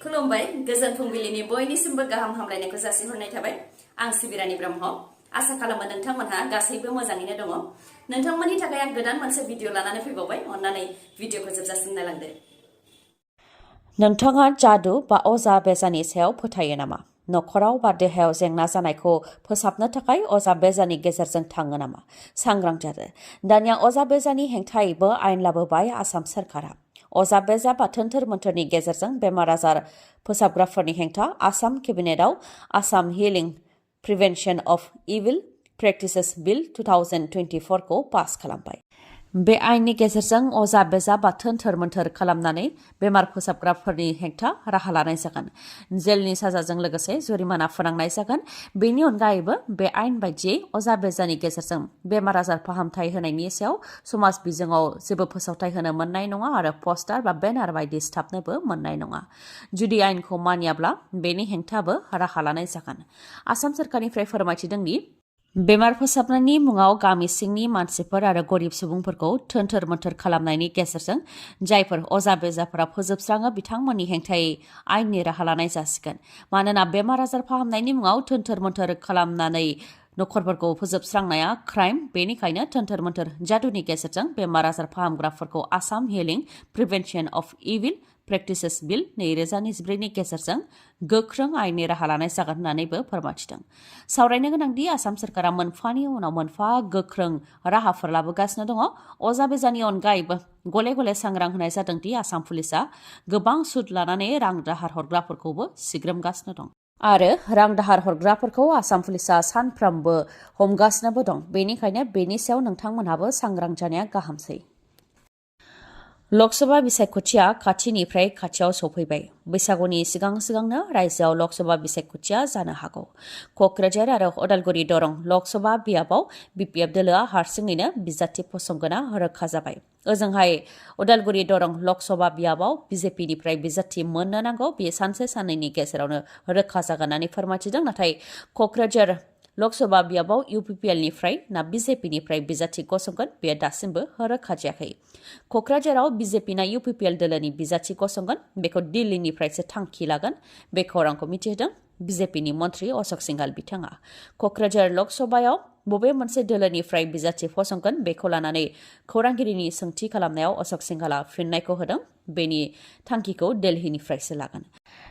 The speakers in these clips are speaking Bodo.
खुलुमबाय गोजोन फुंबिलिनि बयनिसिमबो गाहाम हामलायनायखौ जासिहरनाय थाबाय आं सिबिरानि ब्रह्म आसा खालामो नोंथांमोनहा गासैबो मोजाङैनो दङ नोंथांमोननि थाखाय आं गोदान मोनसे भिडिअ लानानै फैबावबाय अन्नानै भिडिअखौ जोबजासिम नायलांदो नोंथाङा जादु बा अजा बेजानि सायाव फोथायो नामा नखराव बा देहायाव जेंना जानायखौ फोसाबनो थाखाय अजा बेजानि गेजेरजों थाङो नामा सांग्रां जादो दानिया अजा बेजानि हेंथायैबो आयेन लाबोबाय आसाम सोरखारा अजा बेजा बा थोन्थोर मोन्थोरनि गेजेरजों बेमार आजार फोसाबग्राफोरनि हेंथा आसाम केबिनेटआव Assam healing prevention of evil practices bill 2024 खौ पास खालामबाय बे आयेननि गेजेरजों अजा बेजा बा थोन्थोर मोन्थोर खालामनानै बेमार फोसाबग्राफोरनि हेंथा राहा लानाय जागोन जेलनि साजाजों लोगोसे जुरिमाना फोनांनाय जागोन बेनि अनगायैबो बे आयेन बायदियै अजा बेजानि गेजेरजों बेमार आजार फाहामथाय होनायनि सायाव समाज बिजोङाव जेबो फोसावथाय होनो मोननाय नङा आरो पस्टार बा बेनार बायदि सिथाबनोबो मोननाय नङा जुदि आयेनखौ मानियाब्ला बेनि हेंथाबो राहा लानाय जागोन आसाम सोरखारनिफ्राय फोरमायथिदों दि बेमार फोसाबनायनि मुङाव गामि सिंनि मानसिफोर आरो गरिब सुबुंफोरखौ थोन्थोर मोन्थोर खालामनायनि गेजेरजों जायफोर अजा बेजाफोरा फोजोबस्राङो बिथांमोननि हेंथायै आयेननि राहा लानाय जासिगोन मानोना बेमार आजार फाहामनायनि मुङाव थोन्थोर मोन्थोर खालामनानै नखरफोरखौ फोजोबस्रांनाया क्राइम बेनिखायनो थोन्थोर मोन्थोर जादुनि गेजेरजों बेमार आजार फाहामग्राफोरखौ Assam healing prevention of evil practices bill 2024 नि गेजेरजों गोख्रों आयेननि राहा लानाय जागोन होननानैबो फोरमायथिदों सावरायनो गोनांदि आसाम सोरखारा मोनफानि उनाव मोनफा गोख्रों राहाफोर लाबोगासिनो दङ अजा बेजानि अनगायैबो गले गले सांग्रां होनाय जादों दि आसाम पुलिसा गोबां सुद लानानै रां दाहार हरग्राफोरखौबो सिग्रोमगासिनो दं आरो रां दाहार हरग्राफोरखौ आसाम पुलिसा सानफ्रोमबो हमगासिनोबो दं बेनिखायनो बेनि सायाव नोंथांमोनहाबो सांग्रां जानाया गाहामसै लकसभा बिसायख'थिया खाथिनिफ्राय खाथियाव सौफैबाय बैसागुनि सिगांनो रायजोआव लकसभा बिसायख'थिया जानो हागौ क'क्राझार आरो उदालगुरि दरं लकसभा बियाबाव बिपिएफ दोलोआ हारसिङैनो बिजाथि फसंगोना रोखा जाबाय ओजोंहाय उदालगुरि दरं लकसभा बियाबाव बिजेपिनिफ्राय बिजाथि मोननो नांगौ बेयो सानसे साननैनि गेजेरावनो रोखा जागोन होननानै फोरमायथिदों नाथाय क'क्राझार लकसभा बियाबाव इउपिपिएलनिफ्राय ना बिजेपिनिफ्राय बिजाथि गसंगोन बेयो दासिमबो रोखा जायाखै क'क्राझाराव बिजेपिना इउपिपिएल दोलोनि बिजाथि गसंगोन बेखौ दिल्लीनिफ्रायसो थांखि लागोन बे खौरांखौ मिथिहोदों बिजेपिनि मन्थ्रि अशोक सिंघाल बिथाङा क'क्राझार लकसभायाव बबे मोनसे दोलोनिफ्राय बिजाथि फसंगोन बेखौ लानानै खौरांगिरिनि सोंथि खालामनायाव अशोक सिंघाला फिननायखौ होदों बेनि थांखिखौ दिल्लीनिफ्रायसो लागोन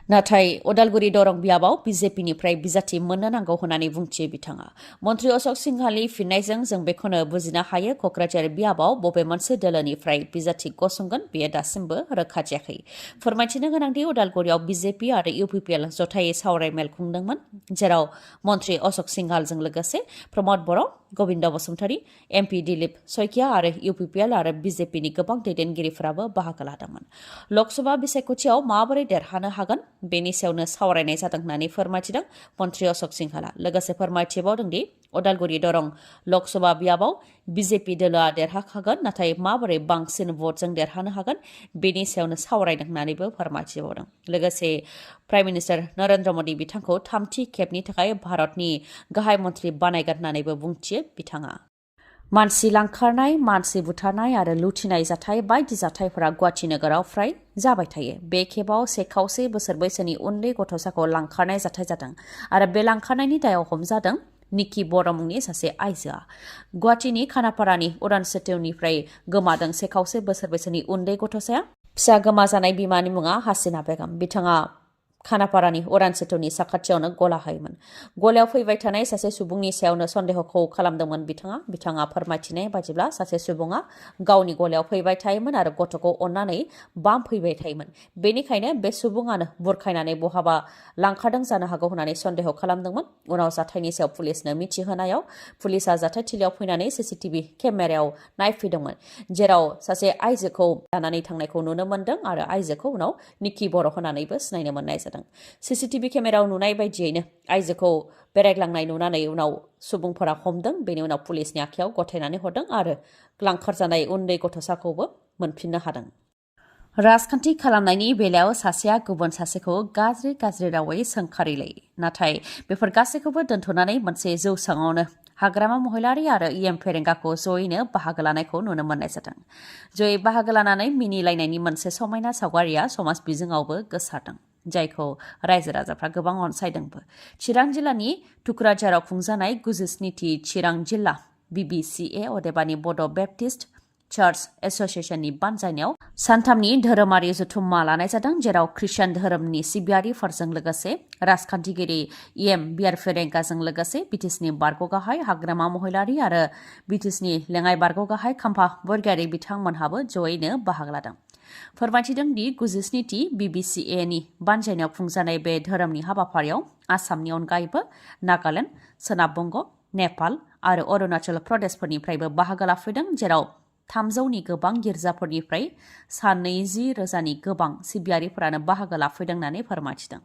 नाथाय उदालगुरि दरं बियाबाव बिजेपिनिफ्राय बिजाथि मोननो नांगौ होननानै बुंथियो बिथाङा मन्थ्रि अशोक सिंघालनि फिननायजों जों बेखौनो बुजिनो हायो क'क्राझार बियाबाव बबे मोनसे दोलोनिफ्राय बिजाथि गसंगोन बेयो दासिमबो रोखा जायाखै फोरमायथिनो गोनांदि उदालगुरियाव बिजेपि आरो इउपिपिएल जथायै सावरायमेल खुंदोंमोन जेराव मन्थ्रि अशोक सिंघालजों लोगोसे प्रमद बर' गोविन्द बसुमतारी एमपि दिलीप सयकिया आरो इउपिपिएल आरो बिजेपिनि गोबां दैदेनगिरिफोराबो बाहागो लादोंमोन लकसभा बिसायख'थियाव माबोरै देरहानो हागोन बेनि सायावनो सावरायनाय जादों होननानै फोरमायथिदों मन्थ्रि अशोक सिंघाला लोगोसे फोरमायथिबावदों दि उदालगुरि दरं लकसभा बियाबाव बिजेपि दोलोआ देरहाखागोन नाथाय माबोरै बांसिन भटजों देरहानो हागोन बेनि सायावनो सावरायदों होननानैबो फोरमायथिबावदों लोगोसे प्राइम मिनिस्टार नरेन्द्र मदि बिथांखौ थामथि खेबनि थाखाय भारतनि गाहाय मन्थ्रि बानायगोन होननानैबो बुंथियो बिथाङा मानसि लांखारनाय मानसि बुथारनाय आरो लुथिनाय जाथाय बायदि जाथायफोरा गुवाहाटि नोगोराव फ्राय जाबाय थायो बे खेबाव 1.5 बोसोर बैसोनि उन्दै गथ'साखौ लांखारनाय जाथाय जादों आरो बे लांखारनायनि दायाव हमजादों निकि बर' मुंनि सासे आइजोआ गुवाहाटिनि खानापारानि उडान सेतुनिफ्राय गोमादों 1.5 बोसोर बैसोनि उन्दै गथ'साया फिसा गोमाजानाय बिमानि मुङा हासिना बेगम बिथाङा खानापारानि उडान सेतुनि साखाथियावनो गला होयोमोन गलायाव फैबाय थानाय सासे सुबुंनि सायावनो सन्देहखौ खालामदोंमोन बिथाङा फोरमायथिनाय बायदिब्ला सासे सुबुङा गावनि गलायाव फैबाय थायोमोन आरो गथ'खौ अननानै बाम फैबाय थायोमोन बेनिखायनो बे सुबुङानो बुरखायनानै बहाबा लांखारदों जानो हागौ होननानै सन्देह खालामदोंमोन उनाव जाथायनि सायाव पुलिसनो मिथिहोनायाव पुलिसा जाथायथिलियाव फैनानै सीसीटीवी केमेरायाव नायफैदोंमोन जेराव सासे आइजोखौ लानानै थांनायखौ नुनो मोन्दों आरो आइजोखौ उनाव निकि बर' होननानैबो सिनायनो मोननाय जादों सीसीटीवी केमेरायाव नुनाय बायदियैनो आइजोखौ बेरायग्लांनाय नुनानै उनाव सुबुंफोरा हमदों बेनि उनाव पुलिसनि आखायाव गथायनानै हरदों आरो लांखारजानाय उन्दै गथ'साखौबो मोनफिननो हादों राजखान्थि खालामनायनि बेलायाव सासेया गुबुन सासेखौ गाज्रि रावै सोंखारिलायो नाथाय बेफोर गासैखौबो दोनथ'नानै मोनसे जौसाङावनो हाग्रामा महिलारि आरो इएम फेरेंगाखौ जयैनो बाहागो लानायखौ नुनो मोननाय जादों जयै बाहागो लानानै मिनिलायनायनि मोनसे समायना सावगारिया समाज बिजोङावबो गोसारदों जायखौ रायजो राजाफ्रा गोबां अनसायदोंबो। चिरां जिल्लानि टुक्राझाराव खुंजानाय 97थि चिरां जिल्ला BBCA अदेबानि बड' बेप्टिस्ट चार्च एस'सिएशननि बानजायनायाव सानथामनि धोरोमारि जथुम्मा लानाय जादों, जेराव ख्रिस्टान धोरोमनि सिबियारिफोरजों लोगोसे राजखान्थिगिरि EM बियार फेरेंगाजों लोगोसे बिटिसिनि बारग' गाहाय हाग्रामा महिलारि आरो बिटिसिनि लेङाइ बारग' गाहाय खाम्फा बरगयारि बिथांमोनहाबो जयैनो बाहागो लादों। फोरमायथिदों दि 97थि BBCA नि बानजायनायाव खुंजानाय बे धोरोमनि हाबाफारियाव आसामनि अनगायैबो नागालेण्ड, सोनाब बंग', नेपाल आरो अरुणाचल प्रदेशफोरनिफ्रायबो बाहागो लाफैदों, जेराव 300नि गोबां गिर्जाफोरनिफ्राय 20,000नि गोबां सिबियारिफोरानो बाहागो लाफैदों होननानै फोरमायथिदों।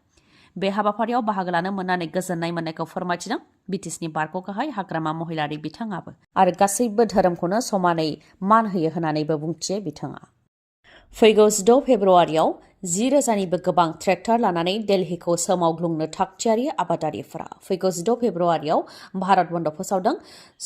बे हाबाफारियाव बाहागो लानो मोननानै गोजोननाय मोननायखौ फोरमायथिदों बिटिसिनि बारग' गाहाय हाग्रामा महिलारि बिथाङाबो आरो गासैबो धोरोमखौनो समानै मान होयो होननानैबो बुंथियो बिथाङा। फैगौ 6 फेब्रुआरियाव 10,000निबो गोबां ट्रेक्टर लानानै दिल्लीखौ सोमावग्लुंनो थागथियारि आबादारिफोरा फैगौ 6 फेब्रुआरियाव भारत बन्द फोसावदों।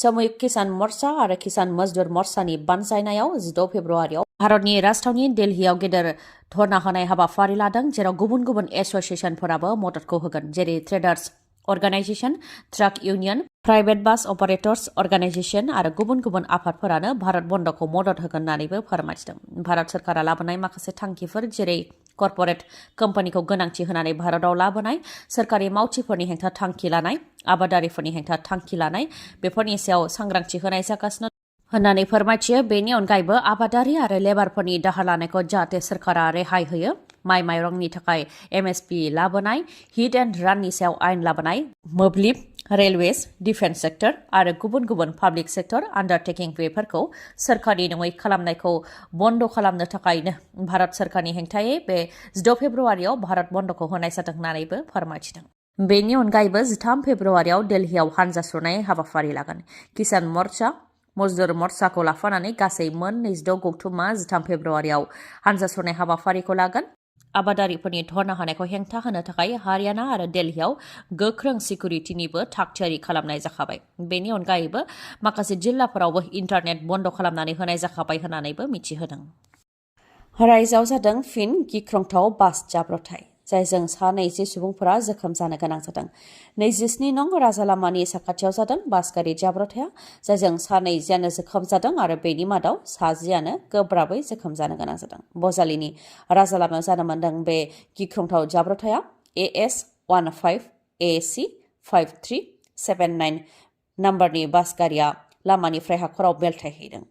संयुक्त किसान मोर्चा आरो किसान मजदुर मोर्चानि बानजायनायाव 6 फेब्रुआरियाव भारतनि राजधानी दिल्लीयाव गेदेर धरना होनाय हाबाफारि लादों, जेराव गुबुन गुबुन एस'सिएशनफोराबो मददखौ होगोन, जेरै ट्रेडार्स अर्गानाइजेशन, ट्राक इउनियन, प्राइभेट बास अपारेटर्स अर्गानाइजेशन आरो गुबुन गुबुन आफादफोरानो भारत बन्दखौ मदद होगोन होननानैबो फोरमायथिदों। भारत सरकारा लाबोनाय माखासे थांखिफोर, जेरै कर्परेट कम्पानिखौ गोनांथि होनानै भारताव लाबोनाय, सोरखारि मावथिफोरनि हेंथा थांखि लानाय, आबादारिफोरनि हेंथा थांखि लानाय, बेफोरनि सायाव सांग्रांथि होनाय जागासिनो होननानै फोरमायथियो। बेनि अनगायैबो आबादारि आरो लेबारफोरनि दाहार लानायखौ जाहाथे सोरखारा रेहाय होयो, माइ माइरंनि थाखाय MSP लाबोनाय, हिट एन्ड राननि सायाव आयेन लाबोनाय, मोब्लिब, रेलवेज, डिफेन्स सेक्टर आरो गुबुन गुबुन पाब्लिक सेक्टर आन्डारटेकिं बेफोरखौ सोरखारि नङै खालामनायखौ बन्द खालामनो थाखायनो भारत सोरखारनि हेंथायै बे 6 फेब्रुआरियाव भारत बन्दखौ होनाय जादों होननानैबो फोरमायथिदों। बेनि अनगायैबो 13 फेब्रुआरियाव दिल्लीयाव हानजा सुरनाय हाबाफारि लागोन। किसान मोर्चा, मजदुर मोर्चाखौ लाफानानै गासै मोन 26 गौथुमा 13 फेब्रुआरियाव हानजा सुरनाय हाबाफारिखौ लागोन। आबादारिफोरनि धरना होनायखौ हेंथा होनो थाखाय हारियाना आरो दिल्लीयाव गोख्रों सिकिउरिटिनिबो थागथियारि खालामनाय जाखाबाय। बेनि अनगायैबो माखासे जिल्लाफोरावबो इन्टारनेट बन्द खालामनानै होनाय जाखाबाय होननानैबो मिथिहोदों। रायजोआव जादों फिन गिख्रंथाव बास जाब्रबथाय, जायजों 20 सुबुंफोरा जोखोम जानो गोनां जादों। 27 नं राजा लामानि साखाथियाव जादों बास गारि जाब्रबथाया, जायजों 20 जोखोम जादों आरो बेनि मादाव 10 गोब्राबै जोखोम जानो गोनां जादों। बजालिनि राजा लामायाव जानो मोनदों बे गिख्रंथाव जाब्रबथाया। AS15 AC 5379 नाम्बारनि बास गारिया लामानिफ्राय हाखराव बेलथायहैदों,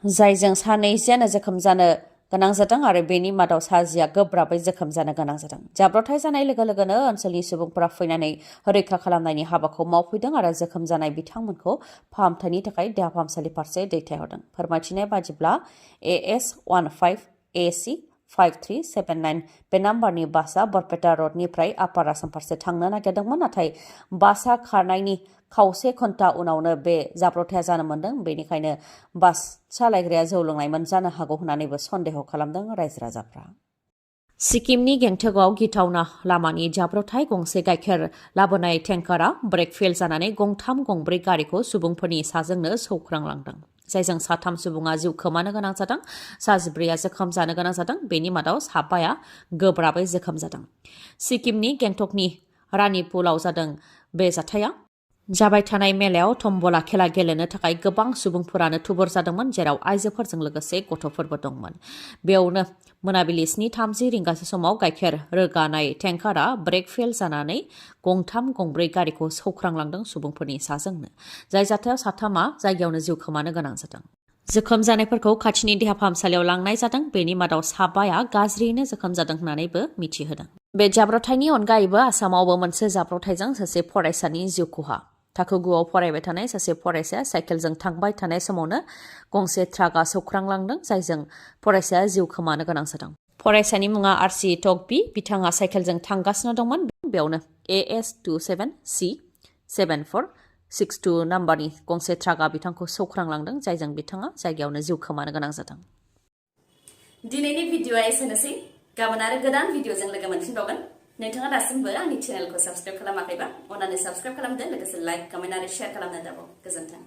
जायजों 20 जोखोम जानो गोनां जादों आरो बेनि मादाव 10 गोब्राबै जोखोम जानो गोनां जादों। जाब्रबथाय जानाय लोगो लोगोनो ओनसोलनि सुबुंफोरा फैनानै रैखा खालामनायनि हाबाखौ मावफैदों आरो जोखोम जानाय बिथांमोनखौ फाहामथायनि थाखाय देहा फाहामसालि फारसे दैथायहरदों। फोरमायथिनाय बादिब्ला AS15 AC 5379 बे नाम्बारनि बासआ बरपेटा रडनिफ्राय आपार आसाम फारसे थांनो नागिरदोंमोन, नाथाय बासआ खारनायनि खावसे घन्टा उनावनो बे जाब्रबथाया जानो मोनदों। बेनिखायनो बास सालायग्राया जौ लोंनायमोन जानो हागौ होननानैबो सन्देह खालामदों रायजो राजाफ्रा। सिक्किमनि गेंटकआव गिथावना लामानि जाब्रबथाय, गंसे गाइखेर लाबोनाय टेंकारा ब्रेक फेल जानानै गंब्रै गारिखौ सुबुंफोरनि साजोंनो सौख्रांलांदों, जायजों 3 सुबुङा जिउ खोमानो गोनां जादों, 14 जोखोम जानो गोनां जादों। बेनि मादाव 5 गोब्राबै जोखोम जादों। सिक्किमनि गेंटकनि रानीपुलाव जादों बे जाथाया। जाबाय थानाय मेलायाव टम्बला खेला गेलेनो थाखाय गोबां सुबुंफोरानो थुबुर जादोंमोन, जेराव आइजोफोरजों लोगोसे गथ'फोरबो दंमोन। बेयावनो मोनाबिलि 7:30 रिंगासो समाव गाइखेर रोगानाय टेंकारा ब्रेक फेल जानानै गंब्रै गारिखौ सौख्रांलांदों सुबुंफोरनि साजोंनो, जाय जाथायाव 3 जायगायावनो जिउ खोमानो गोनां जादों। जोखोम जानायफोरखौ खाथिनि देहा फाहामसालियाव लांनाय जादों। बेनि मादाव 5 गाज्रियैनो जोखोम जादों होननानैबो मिथिहोदों। बे जाब्रबथायनि अनगायैबो आसामावबो मोनसे जाब्रबथायजों सासे फरायसानि जिउ खहा। थाखो 9आव फरायबाय थानाय सासे फरायसाया साइकेलजों थांबाय थानाय समावनो गंसे ट्राकआ सौख्रांलांदों, जायजों फरायसाया जिउ खोमानो गोनां जादों। फरायसानि मुङा आरसि टकबी, बिथाङा साइकेलजों थांगासिनो दंमोन। बेयावनो AS27C 7462 नाम्बारनि गंसे ट्राकआ बिथांखौ सौख्रांलांदों, जायजों बिथाङा जायगायावनो जिउ खोमानो गोनां जादों। दिनैनि भिडिअआ एसेनोसै। गाबोन आरो गोदान भिडिअजों लोगो मोनफिनबावगोन। नोंथाङा दासिमबो आंनि चेनेलखौ साबस्क्राइब खालामाखैबा अन्नानै साबस्क्राइब खालामदो, लोगोसे लाइक, कमेन्ट आरो शेयार खालामनो दाबाव। गोजोन्थों।